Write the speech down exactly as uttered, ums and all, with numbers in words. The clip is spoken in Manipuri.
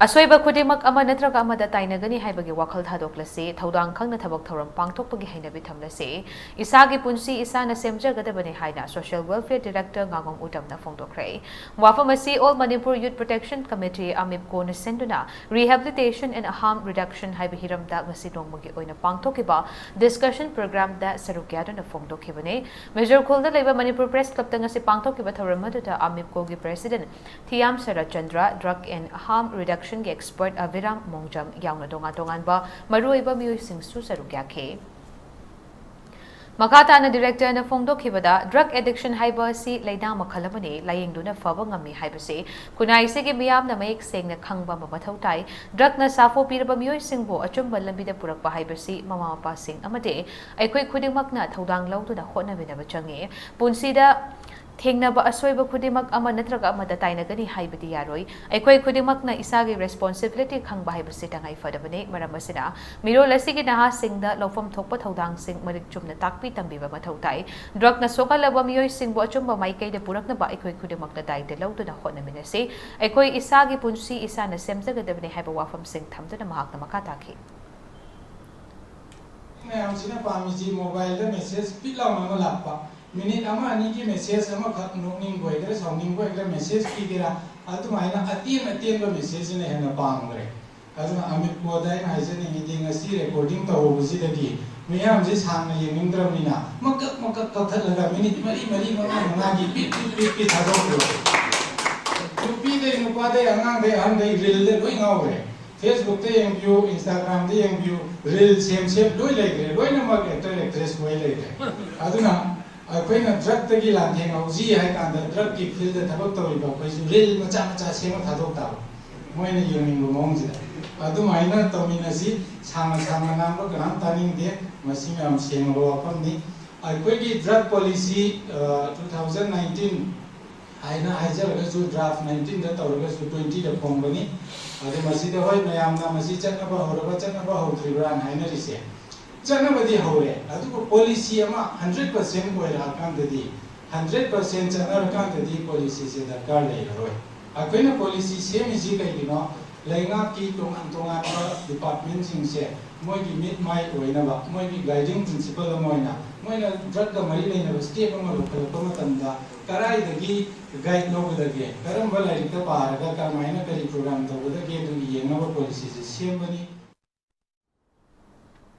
ꯑꯁꯣꯏꯕ ꯈꯨꯗꯤꯡꯃꯛ ꯑꯃ ꯅꯠꯇ꯭ꯔꯒ ꯑꯃꯗ ꯇꯥꯏꯅꯒꯅꯤ ꯍꯥꯏꯕꯒꯤ ꯋꯥꯈꯜ ꯊꯥꯗꯣꯛꯂꯁꯤ, ꯊꯧꯗꯥꯡ ꯈꯪꯅ ꯊꯕꯛ ꯊꯧꯔꯝ ꯄꯥꯡꯊꯣꯛꯄꯒꯤ ꯍꯩꯅꯕꯤ ꯊꯝꯂꯁꯤ, ꯏꯁꯥꯒꯤ ꯄꯨꯟꯁꯤ ꯏꯁꯥꯅ ꯁꯦꯝꯖꯒꯗꯕꯅꯤ ꯍꯥꯏꯅ Social Welfare Director ꯉꯥꯉꯣꯝ ꯎꯇꯝꯅ ꯐꯣꯡꯗꯣꯛꯈ꯭ꯔꯦ꯫ ꯋꯥꯐꯝ ꯑꯁꯤ All Manipur Youth Protection Committee, ꯑꯃꯤꯞꯀꯣꯅ ꯁꯤꯟꯗꯨꯅ Rehabilitation and Harm Reduction ꯍꯥꯏꯕ ꯍꯤꯔꯝꯗ ꯉꯁꯤ ꯅꯣꯡꯃꯒꯤ ꯑꯣꯏꯅ ꯄꯥꯡꯊꯣꯛꯈꯤꯕ discussion programꯗ ꯁꯔꯨꯛ ꯌꯥꯗꯨꯅ ꯐꯣꯡꯗꯣꯛꯈꯤꯕꯅꯤ꯫ ꯃꯦꯖꯣꯔ ꯈꯨꯜꯗ ꯂꯩꯕ ꯃꯅꯤꯄꯨꯔ ꯄ꯭ꯔꯦꯁ ꯀ꯭ꯂꯕꯇ ꯉꯁꯤ ꯄꯥꯡꯊꯣꯛꯈꯤꯕ ꯊꯧꯔꯝ ꯑꯗꯨꯗ ꯑꯃꯤꯞꯀꯣꯒꯤ president Thiyam Saratchandra, Drug and Harm Reductionꯒꯤ expert ꯑꯕꯤꯔꯥꯝ ꯃꯣꯡꯖꯝ ꯌꯥꯎꯅ ꯇꯣꯉꯥꯟ ꯇꯣꯉꯥꯟꯕ ꯃꯔꯨꯑꯣꯏꯕ ꯃꯤꯑꯣꯏꯁꯤꯡꯁꯨ ꯁꯔꯨꯛ ꯌꯥꯈꯤ꯫ ꯃꯈꯥ ꯇꯥꯅ ꯗꯤꯔꯦꯛꯇꯔꯅ ꯐꯣꯡꯗꯣꯛꯈꯤꯕꯗ, drug addiction ꯍꯥꯏꯕ ꯑꯁꯤ ꯂꯥꯏꯅꯥ ꯃꯈꯜ ꯑꯃꯅꯤ, ꯂꯥꯌꯦꯡꯗꯨꯅ ꯐꯕ ꯉꯝꯃꯤ ꯍꯥꯏꯕꯁꯤ ꯈꯨꯟꯅꯥꯏꯁꯤꯒꯤ ꯃꯤꯌꯥꯝꯅ ꯃꯌꯦꯛ ꯁꯦꯡꯅ ꯈꯪꯕ ꯑꯃ ꯃꯊꯧ ꯇꯥꯏ꯫ Drugꯅ ꯁꯥꯐꯨ ꯄꯤꯔꯕ ꯃꯤꯑꯣꯏꯁꯤꯡꯕꯨ ꯑꯆꯨꯝꯕ ꯂꯝꯕꯤꯗ ꯄꯨꯔꯛꯄ ꯍꯥꯏꯕꯁꯤ ꯃꯃꯥ ꯃꯄꯥꯁꯤꯡ ꯑꯃꯗꯤ ꯑꯩꯈꯣꯏ ꯈꯨꯗꯤꯡꯃꯛꯅ ꯊꯧꯗꯥꯡ ꯂꯧꯗꯨꯅ ꯍꯣꯠꯅꯃꯤꯟꯅꯕ ꯆꯪꯏ꯫ ꯄꯨꯟꯁꯤꯗ ꯊꯦꯡꯅꯕ ꯑꯁꯣꯏꯕ ꯈꯨꯗꯤꯡꯃꯛ ꯑꯃ ꯅꯠꯇ꯭ꯔꯒ ꯑꯃꯗ ꯇꯥꯏꯅꯒꯅꯤ ꯍꯥꯏꯕꯗꯤ ꯌꯥꯔꯣꯏ꯫ ꯑꯩꯈꯣꯏ ꯈꯨꯗꯤꯡꯃꯛꯅ ꯏꯁꯥꯒꯤ responsibility ꯈꯪꯕ ꯍꯥꯏꯕꯁꯤ ꯇꯉꯥꯏ ꯐꯗꯕꯅꯤ꯫ ꯃꯔꯝ ꯑꯁꯤꯅ, ꯃꯤꯔꯣꯜ ꯑꯁꯤꯒꯤ ꯅꯍꯥꯁꯤꯡꯗ ꯂꯧꯐꯝ ꯊꯣꯛꯄ ꯊꯧꯗꯥꯡꯁꯤꯡ ꯃꯔꯤꯛ ꯆꯨꯝꯅ ꯇꯥꯛꯄꯤ ꯇꯝꯕꯤꯕ ꯃꯊꯧ ꯇꯥꯏ꯫ Drugꯅ ꯁꯣꯛꯍꯜꯂꯕ ꯃꯤꯑꯣꯏꯁꯤꯡꯕꯨ ꯑꯆꯨꯝꯕ ꯃꯥꯏꯀꯩꯗ ꯄꯨꯔꯛꯅꯕ ꯑꯩꯈꯣꯏ ꯈꯨꯗꯤꯡꯃꯛꯅ ꯗꯥꯏꯇ ꯂꯧꯗꯨꯅ ꯍꯣꯠꯅꯃꯤꯟꯅꯁꯤ꯫ ꯑꯩꯈꯣꯏ ꯏꯁꯥꯒꯤ ꯄꯨꯟꯁꯤ ꯏꯁꯥꯅ ꯁꯦꯝꯖꯒꯗꯕꯅꯤ ꯍꯥꯏꯕ ꯋꯥꯐꯝꯁꯤꯡ ꯊꯝꯗꯨꯅ ꯃꯍꯥꯛꯅ ꯃꯈꯥ ꯇꯥꯈꯤ꯫ ꯃꯌꯥꯝꯁꯤꯅ ꯄꯥꯝꯃꯤꯁꯤ mobileꯗ message ꯄꯤꯛ ꯂꯥꯎꯅ ꯑꯃ ꯂꯥꯛꯄ, minute ꯑꯃ ꯑꯅꯤꯒꯤ message ꯑꯃꯈꯛ, ꯅꯣꯛꯅꯤꯡꯕ ꯑꯣꯏꯒꯦꯔꯥ ꯁꯥꯎꯅꯤꯡꯕ ꯑꯣꯏꯒꯦꯔꯥ message ꯄꯤꯒꯦꯔꯥ, ꯑꯗꯨꯃꯥꯏꯅ ꯑꯇꯦꯟ ꯑꯇꯦꯟꯕ messageꯁꯤꯅ ꯍꯦꯟꯅ ꯄꯥꯝꯈ꯭ꯔꯦ꯫ ꯑꯗꯨꯅ ꯑꯃꯤꯞꯀꯣꯗ ꯑꯩꯅ ꯍꯥꯏꯖꯅꯤꯡꯉꯤꯗꯤ, ꯉꯁꯤ recording ꯇꯧꯍꯧꯕꯁꯤꯗꯒꯤ ꯃꯌꯥꯝꯁꯤ ꯁꯥꯡꯅ ꯌꯦꯡꯅꯤꯡꯗ꯭ꯔꯕꯅꯤꯅ ꯃꯀꯛ ꯃꯀꯛ ꯀꯛꯊꯠꯂꯒ minute ꯃꯔꯤ ꯃꯔꯤ ꯃꯉꯥ ꯃꯉꯥꯒꯤ ꯄꯤꯛ ꯄꯤꯛ ꯄꯤꯛ ꯄꯤꯛ ꯊꯥꯗꯣꯛꯄꯤꯌꯨ꯫ ꯅꯨꯄꯤꯗꯩ ꯅꯨꯄꯥꯗꯩ ꯑꯉꯥꯡꯗꯩ ꯑꯍꯟꯗꯩ reelꯗ ꯂꯣꯏ ꯉꯥꯎꯈ꯭ꯔꯦ꯫ Facebookꯇ ꯌꯦꯡꯕꯤꯌꯨ, Instagramꯗ ꯌꯦꯡꯕꯤꯌꯨ, reel ꯁꯦꯝ ꯁꯦꯝ ꯂꯣꯏ ꯂꯩꯈ꯭ꯔꯦ, ꯂꯣꯏꯅꯃꯛ actor actress ꯂꯣꯏ ꯂꯩꯈ꯭ꯔꯦ꯫ ꯑꯗꯨꯅ ꯑꯩꯈꯣꯏꯅ drugꯇꯒꯤ ꯂꯥꯟꯊꯦꯡꯍꯧꯁꯤ ꯍꯥꯏ ꯀꯥꯟꯗ drugꯀꯤ fieldꯗ ꯊꯕꯛ ꯇꯧꯔꯤꯕ ꯑꯩꯈꯣꯏꯁꯨ reel ꯃꯆꯥ ꯃꯆꯥ ꯁꯦꯝꯃ ꯊꯥꯗꯣꯛ ꯇꯥꯕ, ꯃꯣꯏꯅ ꯌꯦꯡꯅꯤꯡꯕ ꯃꯑꯣꯡꯁꯤꯗ꯫ ꯑꯗꯨꯃꯥꯏꯅ ꯇꯧꯃꯤꯟꯅꯁꯤ꯫ ꯁꯥꯡꯅ ꯁꯥꯡꯅ ꯉꯥꯡꯕ ꯀꯅꯥꯝ ꯇꯥꯅꯤꯡꯗꯦ, ꯃꯁꯤ ꯃꯌꯥꯝ ꯁꯦꯡꯉꯕ ꯋꯥꯐꯝꯅꯤ꯫ ꯑꯩꯈꯣꯏꯒꯤ drug policy, ꯑ, two thousand nineteen ꯍꯥꯏꯅ ꯍꯥꯏꯖꯔꯒꯁꯨ, draft nineteenꯗ ꯇꯧꯔꯒꯁꯨ twentyꯗ ꯐꯣꯡꯕꯅꯤ꯫ ꯑꯗꯨ ꯃꯁꯤꯗ, ꯍꯣꯏ, ꯃꯌꯥꯝꯅ ꯃꯁꯤ ꯆꯠꯅꯕ ꯍꯧꯔꯕ ꯆꯠꯅꯕ ꯍꯧꯗ꯭ꯔꯤꯕ꯭ꯔꯥꯅ ꯍꯥꯏꯅꯔꯤꯁꯦ, ꯆꯠꯅꯕꯗꯤ ꯍꯧꯔꯦ, ꯑꯗꯨꯕꯨ policy ꯑꯃ hundred percent ꯑꯣꯏꯔꯛꯑꯀꯥꯟꯗꯗꯤ, hundred percent ꯆꯠꯅꯔꯀꯥꯟꯗꯗꯤ policyꯁꯦ ꯗꯔꯀꯥꯔ ꯂꯩꯔꯔꯣꯏ꯫ ꯑꯩꯈꯣꯏꯅ policy ꯁꯦꯝꯃꯤꯁꯤ ꯀꯩꯒꯤꯅꯣ? ꯂꯩꯉꯥꯛꯀꯤ ꯇꯣꯉꯥꯟ ꯇꯣꯉꯥꯟꯕ ꯗꯤꯄꯥꯔꯠꯃꯦꯟꯁꯤꯡꯁꯦ ꯃꯣꯏꯒꯤ ꯃꯤꯠ ꯃꯥꯏ ꯑꯣꯏꯅꯕ, ꯃꯣꯏꯒꯤ ꯒꯥꯏꯗꯤꯡ ꯄ꯭ꯔꯤꯟꯁꯤꯄꯜ ꯑꯃ ꯑꯣꯏꯅ, ꯃꯣꯏꯅ ꯗ꯭ꯔꯒꯀ ꯃꯔꯤ ꯂꯩꯅꯕ ꯁ꯭ꯇꯦꯞ ꯑꯃ ꯂꯧꯈꯠꯂꯛꯄ ꯃꯇꯝꯗ ꯀꯗꯥꯏꯗꯒꯤ ꯒꯥꯏꯗ ꯂꯧꯒꯗꯒꯦ, ꯀꯔꯝꯕ ꯂꯥꯏꯔꯤꯛꯇ ꯄꯥꯔꯒ ꯀꯔꯝꯍꯥꯏꯅ ꯀꯔꯤ ꯄ꯭ꯔꯣꯒ꯭ꯔꯥꯝ ꯇꯧꯒꯗꯒꯦ, ꯑꯗꯨꯒꯤ ꯌꯦꯡꯅꯕ ꯄꯣꯂꯤꯁꯤꯁꯦ ꯁꯦꯝꯕꯅꯤ꯫